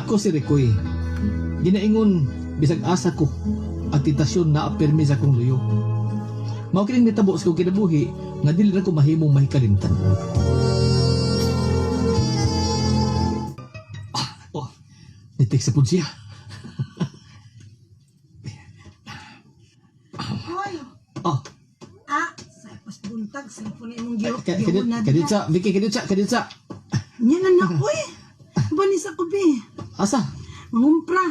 Ako si Ricoy. Ginaingon bisag asa ko ang tentasyon na apirmi sa akong luyo. Mao kining nitabo sa akong kinabuhi nga dili na ko mahimong mahikalimtan. Ah, oh, nitik sa pud siya. Hoy, Oh, ah, sa pas buntag cellphone na imong giyo. kaditsa, Vicky, kaditsa, kaditsa. Nya na na oy. Banis ako bi. Asa? Mangumpra.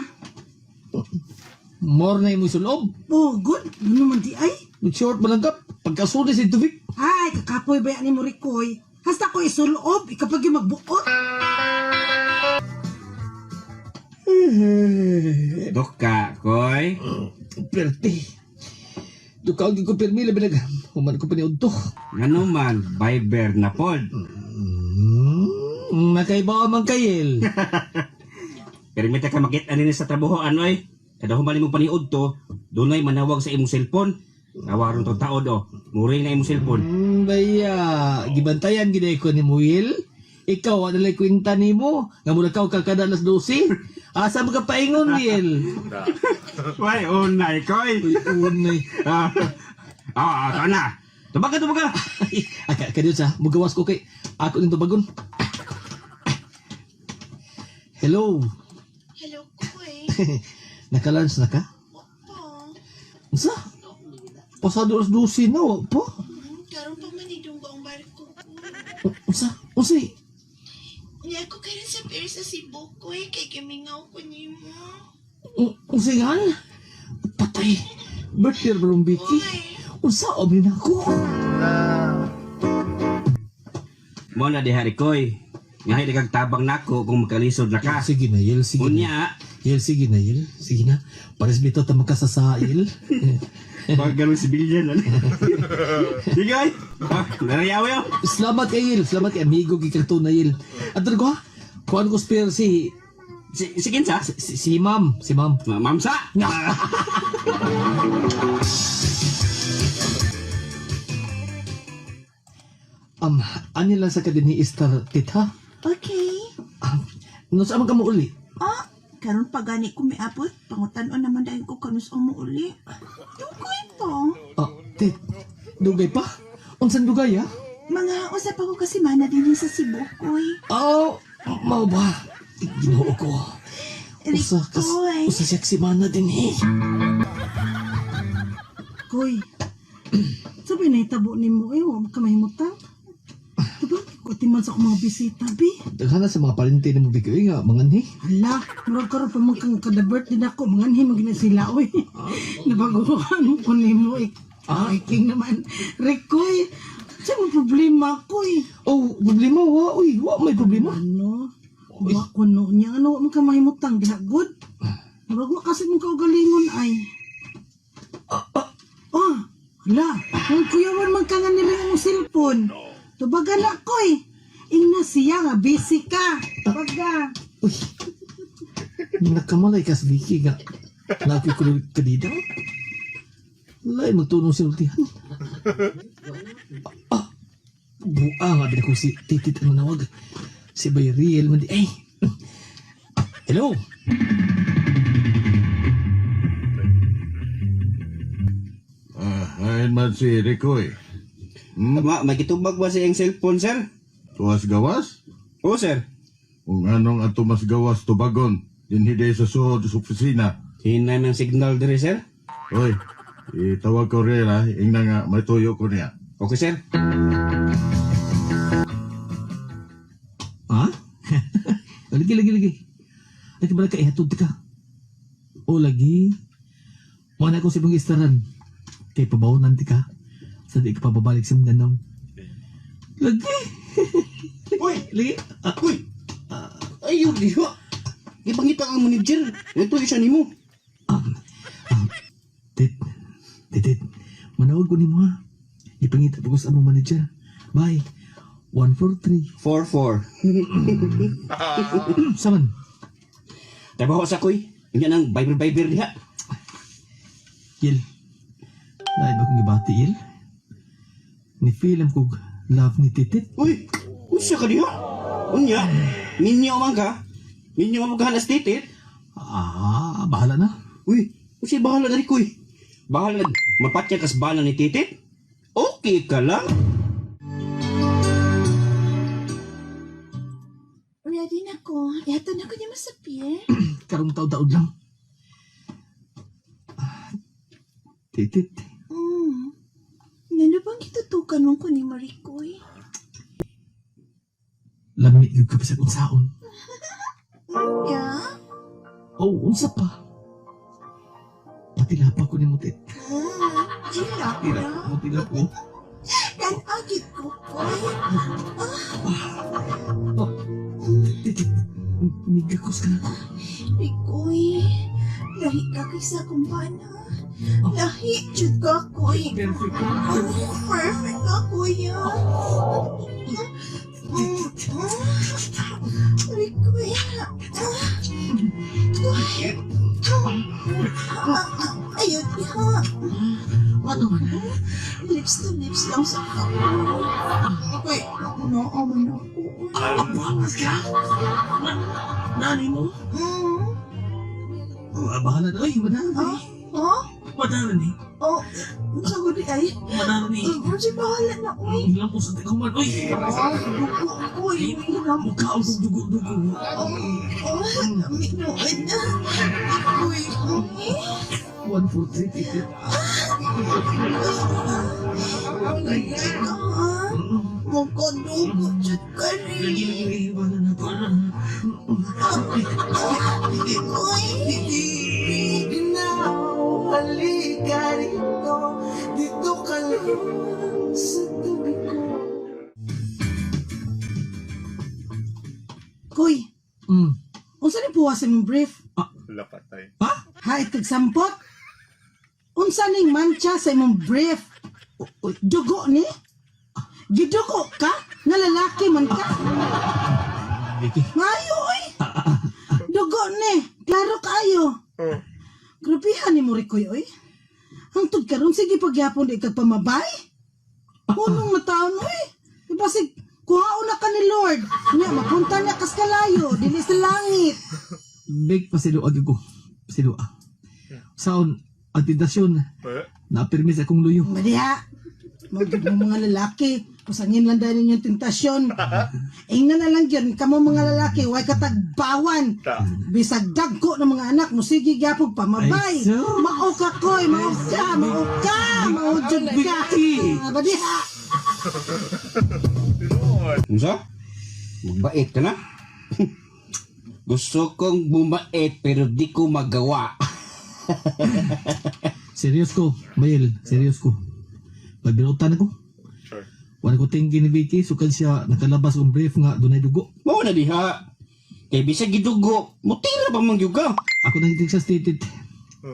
More na imo sulob. Oh, good. Ano man di ay? Short man lang ka. Pagkasuli si Tubig. Ay, kakapoy ba yan ni mo Ricoy? Hasta ko isulob, ikapag yung magbuot. Duka, koy. Perti. Dukaw ko pirmi labi nag human ko paniud to. Ngano man, Viber na pod. Nakaibaw man kayel. Pero may ka makita nini sa trabaho anoy. Kada human mo paniud to, dunay manawag sa imong cellphone. Nawaron to taod oh. Muring na imong cellphone. Baya, gibantayan gid ko ni Muil. Ikaw wala lay kwenta nimo nga mura ka kada alas 12. Asa mo ka paingon, Will? Way, unay, koy. Uy, unay. Ah, ah, ah, na. Tubaga, tubaga. Ay, aka kadiyot sa mugawas ko kay ako ning tubagon. Hello. Hello, Kuy. Naka-lunch na ka? Opo. Unsa? Pasado alas 12 na, wa pa. Karon pa man idunggo ang barko ko. Unsa? Unsay? Niya ko karon sa pier sa Cebu, Kuy. Kay gimingaw ko nimo. Unsay nga? Patay. Birthday ba rong Vicky? Unsa obli na ako? Mo na dihari, koy. Nga hindi kag tabang nako kung makalisod na ka. Sige na, Yel. Sige na. Unya, Yel, sige na, Yel. Sige na. Pares bitaw ta magkasasa, Yel. pag ganun sibilyan. Ano? Sige, ay. Ah, narayaw yaw. Salamat kay Yel. Salamat kay amigo kay na, Yel. At ko ha? Kuan ko spare si, Si, si Kinsa? si, si ma'am. Si ma'am. Mamsa. Ani lang sa kadin ni Star Tita. Okay. No sa man ka mo uli? Ah, karon pa gani ko miabot. Pangutan-on naman dahil ko kanus umuuli. Dugay po. Ah, tit. Dugay pa? Unsan dugay ha? Mga usa pa ko kasi mana din sa Cebu, Kuy. Oh, mao ba? Ginoo ko. Usa kas, Ricoy. usa siya simana din eh. Koy. Sabi na itabo nimo eh, wa ka mahimutang. Diba? Ko man sa akong mga bisita, bi. Daghan na sa mga parente ni mo bigay nga mga ni. Hala, murag karon pa man kang kada birthday nako, manganhi man gina sila oy. Nabaguhan mo ko nimo eh. Ay, king naman. Ricoy, sa mo problema koy. Oh, problema wa uy, wa may problema. Ano? Wa ko no niya ano wa man ka mahimutang diha good. Murag wa kasi mong kaugalingon ay. Oh, hala, kung kuyawan man ka nga nila ang cellphone. Tubagan na koy. Ingna siya nga busy ka. Tubaga. Uy. Nakamalay kas Vicky nga. Laki ko kadida. Lain magtunong sinultihan. Ah, buang nga ko si Titit ang nawag. Si Bay Riel man di ay. Hello. Ah, ayun man si Ricoy. Ma, may gitubag ba sa iyang cellphone, sir? Tuwas gawas? Oo, sir. Kung anong ato mas gawas tubagon, dinhi sa suod sa opisina. Hinay ng signal diri, sir. Hoy, itawag ko rin ha, ingna nga may tuyo ko niya. Okay, sir. Ha? Lagi, lagi, lagi. Ay, bala ka, ihatod ka. O, lagi. Muna ko sa ibang istaran. Kay pabawonan ti ka. Sa di ka pababalik sa Mindanao. Lagi. Uy! Lagi. Ah, Uy! Ayaw, diha. Ipangita ang manager. Ito isa nimo. Tit. Tit, tit. Manawag ko ni mo ha. Ipangita pa ko sa among manager. Bye. 1, 4, 3. 4-4. Saman. Trabaho sa koy. Unya nang Viber-Viber diha. Yel. Dahil ba kong gibati, Yel? Ni film kog love ni Titit. Uy! Unsa ka diha? Unya, minyo man ka. Ninyo mamugahan as titit. Ah, bahala na. Uy, unsay bahala na Rikoy? Bahala na mapatya kas bana ni titit? Okay ka lang. Ready na ko. Ihatod na ko niya sa pier. Karong taod-taod lang. Ah, Titit. Ngano bang gitutukan mo ko ni Marikoy? Lami gyud ka bisag unsaon. Yeah? Oh, unsa pa? Patilapa ko ni Mutit. Tila Tila, na. mutila ko. Ganagit ko, koy. Oh, Titit, nigakos ka na ko. Rikoy, lahi ka kaysa akong bana. Lahi, jud ka, koy. Perfect. Oh, perfect ka, kuya. Rikoy. Ayun, iha. Ano man? Lips to lips lang sa ako. Koy, no, man ako. Abuangas ka? Nani mo? Oh, bahala na. Ay, madara ni. Ha? Madara ni. Oh, sa gudi ay. Madara ni. Kasi bahala na, uy. Ang lamos sa tikuman. Uy! Ah, dugo ko, uy. Mukha ang dugo-dugo. Oh, minuan na. Uy, uy. 1, 4, 3, titit. Teka, ha? Magkadugo jud ka Lagi, rin. lagi, lagi. Bahala na, bahala na. Uy. Now, halika rito. Dito ka lang sa tabi ko. Koy, unsa ni puwas imong brief? Lapatay. Ha, itagsampot? Unsa ning mancha sa imong brief? Dugo ni? Gidugo ka? Nga lalaki man ka? Vicky. Ngayo oy! Dugo ni! Klaro kaayo! Oh. Grabehan ni mo Rikoy oy. Hangtod karon sige pagyapon di kag pamabay. Unong na taon oy. Ibasig kuhaon na ka ni Lord. Nya mapunta niya kas kalayo dili sa langit. Big pasilua ko. Pasilua. Saon, ang tentasyon, Eh? napirmi sa akong luyo. Madiha. Magod mo mga lalaki. Pasangin lang dahil yung tentasyon. Ingnan na lang yun, kamo mga lalaki, way katagbawan. Ta. Bisag dagko ng mga anak mo, sige gyapon pamabay. Ay, so? Mao ka koy, mao ka, mao ka, mao jud ka. Vicky! Ah, Badiha. Tinuod. Unsa? Magbait ka na? Gusto kong bumait pero di ko magawa. Serious ko, Mayel, serious ko. Pagbirutan ako. Sure. Wala ko tingin ni Vicky, sukad siya nakalabas ang brief nga dunay dugo. Mao na diha. Kay bisag gidugo, mutira pa man gyud ka. Ako nang sa stated.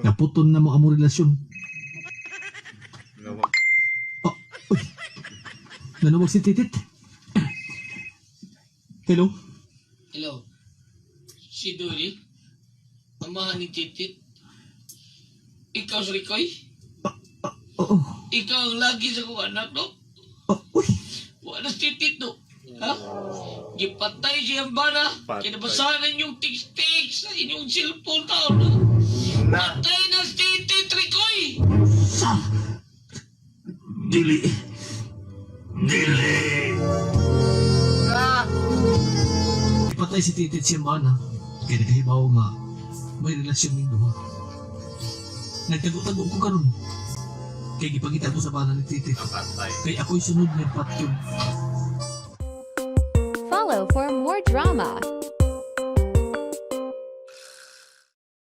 Naputon na mo among relasyon. Lawag. Oh, uy. Nanawag si Titit. Hello? Hello. Si Duli? Amahan ni Titit? Ikaw si Ricoy? Oo. Ikaw ang lagi sa kong anak, no? Oh, uy. Wala si Titit, no? Ha? Gipatay siya ang bana. Patay. Kinabasahan inyong tiks-tiks sa inyong cellphone taon, no? Na. Patay na si Titit, Ricoy! Sa. Dili. Dili. Patay si Titit si Mana. Kaya nakahibaw nga may relasyon ning duha. Nagtago-tago ko karon. Kay gipangita ko sa bana ni Titit. Napatay. Kay ako'y sunod nga patyon. Follow for more drama.